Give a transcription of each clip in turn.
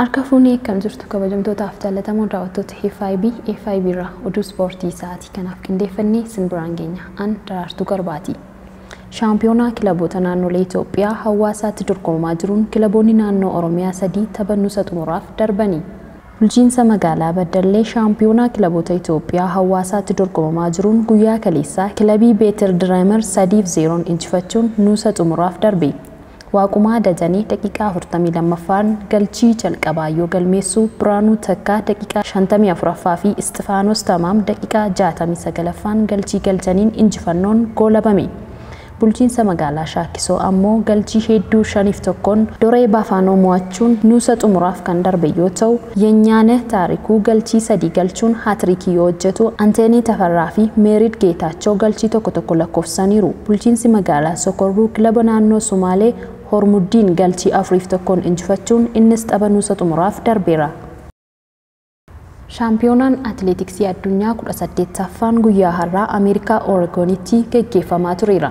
Harka fuunee akkam jirtu kabajamtootaaf jaallatamoo daawwattoota FIB FIB irraa oduu ispoortii sa'aatii kanaaf qindeeffannee isin biraan geenya. An Daraartuu Garbaati. Shaampiyoonaa kilaboota naannolee Itoophiyaa hawaasaatti dorgomamaa jiruun kilaboonni naannoo Oromiyaa sadii taphannuusa xumuraaf darbani. Bulchiinsa magaalaa Baddallee shaampiyoonaa kilaboota Itoophiyaa hawaasaatti dorgomamaa jiruun guyyaa kaleessaa kilabii Beetir Direemer 3-0 injifachuun nuusa xumuraaf darbe. Waaqumaa Dajanii daqiiqaa 42ffaan galchii jalqabaa yoo galmeessu Biraanuu Takkaa daqiiqaa 54ffaa fi Isxifaanos Tamaam daqiiqaa 69ffaan galchii galchaniin injifannoon goolabame. Bulchiinsa magaalaa Shaakisoo ammoo galchii hedduu 5-1 Doree Baafaanoo mo'achuun nuusa xumuraaf kan darbe yoo ta'u, Yenyaane Taarikuu galchii 3 galchuun haatiriikii yoo hojjetu, Anteenii Tafarraa fi Meerid Geetaachoo galchii 1-1 lakkoofsaniiru. Bulchiinsi magaalaa Sokorruu kilaba naannoo Sumaalee Hormuddiin galchii 4-1 injifachuun innis tapha nuusa xumuraaf darbeera. Shaampiyoonaan atileetiksii addunyaa 18ffaan guyyaa har'aa Ameerikaa Oreegonitti gaggeeffamaa tureera.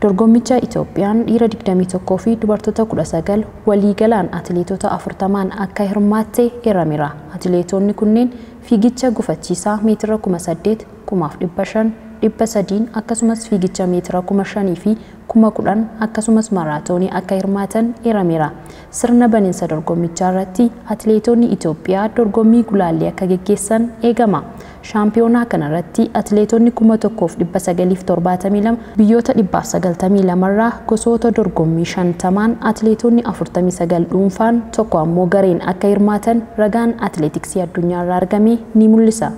Dorgommicha Itoophiyaan dhiira 21 fi dubartoota 19 waliigalaan atileetota 40 akka hirmaatte eerameera. Atileetonni kunneen fiigicha gufachiisaa meetira 8,000, 5,500, 300 akkasumas fiigicha meetira 5,000 fi 10,000 akkasumas maaraatoonii akka hirmaatan eerameera. Sirna baninsa dorgommichaa irratti atileetonni Itoophiyaa dorgommii gulaallee akka geggeessan eegama. Shaampiyoonaa kanarratti atileetonni 1972 biyyoota 192 irraa gosoota dorgommii 50 atileetonni 49 dhuunfaan tokko ammoo gareen akka hirmaatan ragaan atileetiksii addunyaa irraa argame ni mul'isa.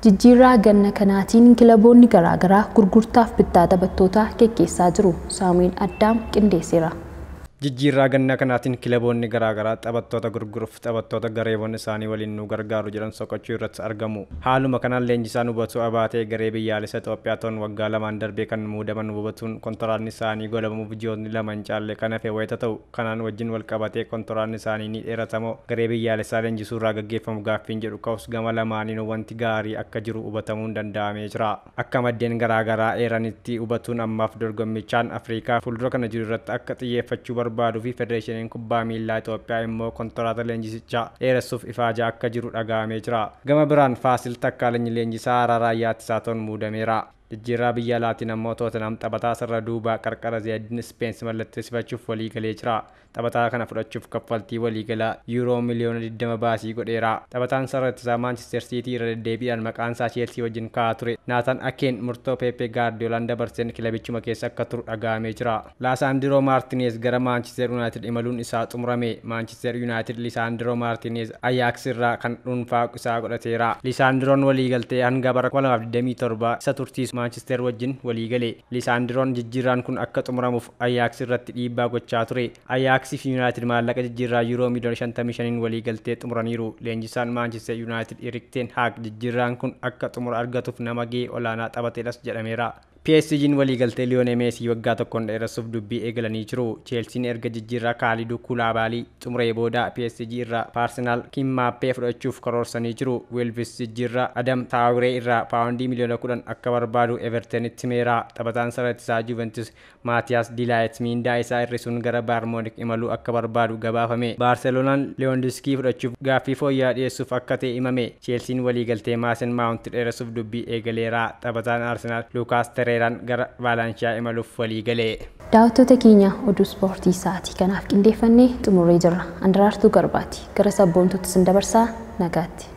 Jijjiirraa ganna kanaatiin kilaboonni garaagaraa gurgurtaaf bittaa taphattootaa geggeessaa jiru. Saamu'eel Addaam qindeesseera. Jijjiirraa ganna kanaatiin kilaboonni garaagaraa taphattoota gurguruuf taphattoota gareewwan isaanii waliin nu gargaaru jedhan soqochuu irratti argamu. Haaluma kanaan leenjisaan Hubatuu Abaatee garee biyyaalessa Itoophiyaa ta'uun waggaa lamaan darbee kan muudaman hubatuun kontiraanni isaanii golabamuuf ji'oonni lama hin caalle kan hafe wayita ta'u kanaan wajjin wal qabatee kontiraanni isaanii ni dheeratamoo garee biyyaalessaa leenjisuu irraa gaggeeffamu gaaffiin jedhu ka'us gama lamaaniin wanti gaarii akka jiru hubatamuun danda'amee jira. Akka maddeen garaagaraa eeranitti hubatuun ammaaf dorgommichaan Afrikaa fuuldura kana jiru irratti akka xiyyeeffachuu barbaaduu fi federeeshiniin kubbaa miillaa Itoophiyaa immoo kontiraata leenjisichaa dheeressuuf ifaajaa akka jiru dhaga'amee jira. Gama biraan Faasil Takkaalinyi leenjisaa haaraa raayyaa ittisaa ta'uun muudameera. Jijjiirraa biyya alaatiin ammoo Tootenaam taphataa sarara duubaa qarqara Zeedin Speensi mallatteessifachuuf walii galee jira. Taphataa kana fudhachuuf kaffaltii waliigalaa yuuroo miliyoona 20 baasii godheera. Taphataan sarara ittisaa Maanchister Siitii irra deddeebiidhaan maqaan isaa Cheelsii wajjin ka'aa ture. Naataan Akeen murtoo Pepe Gaardiyoolaan dabarseen kilabichuma keessa akka turu dhaga'amee jira. Laasaandiroo Maartineez gara Maanchister Yuunaayitid imaluun isaa xumurame. Maanchister Yuunaayitid Lisaandiroo Maartineez Ayaaks irraa kan dhuunfaa isaa godhateera. Lisaandiroon waliigaltee hanga bara 2027 isa tursiisu Maanchister wajjin waliigale. Lisaandiroon jijjiirraan kun akka xumuramuuf Ayaaks irratti dhiibbaa gochaa ture. Ayaaks fi Yuunaayitid maallaqa jijjiirraa yuuroo miliyoona 55 waliigaltee xumuraniiru. Leenjisaan Maanchister Yuunaayitid Erik ten Haag jijjiirraan kun akka xumura argatuuf nama gahee olaanaa taphateedhas jedhameera. PSG'n waliigaltee Liyoonel Meesii waggaa tokkoon dheeressuuf dubbii eegalanii jiru. Cheelsiin erga jijjiirraa Kaaliduu Kulaabalii xumuree booda PSG irraa Arsenaal Kimmaappee fudhachuuf karoorsanii jiru. Wolves jijjiirraa Adam Taawuree irraa paawundii miliyoona 10 akka barbaadu Evertonitti himeera. Taphataan sarara ittisaa Juventus Maatiyaas Dilaayit miindaa isaa hir'isuun gara Bayern Munich imaluu akka barbaadu gabaafame. Baarseloonaan Leewandiskii fudhachuuf gaaffii fooyya'aa dhiyeessuuf akka ta'e himame. Cheelsiin waliigaltee Maasen Maawunt dheeressuuf dubbii eegaleera. Taphataan Arsenaal Lukaas Tereeraan gara Vaalansiyaa imaluuf waliigale. Daawwattoota keenya oduu ispoortii sa'aatii kanaaf qindeeffannee xumurree jirra. Andaraartuu Garbaati. Gara sabboontuutti isin dabarsaa nagaatti.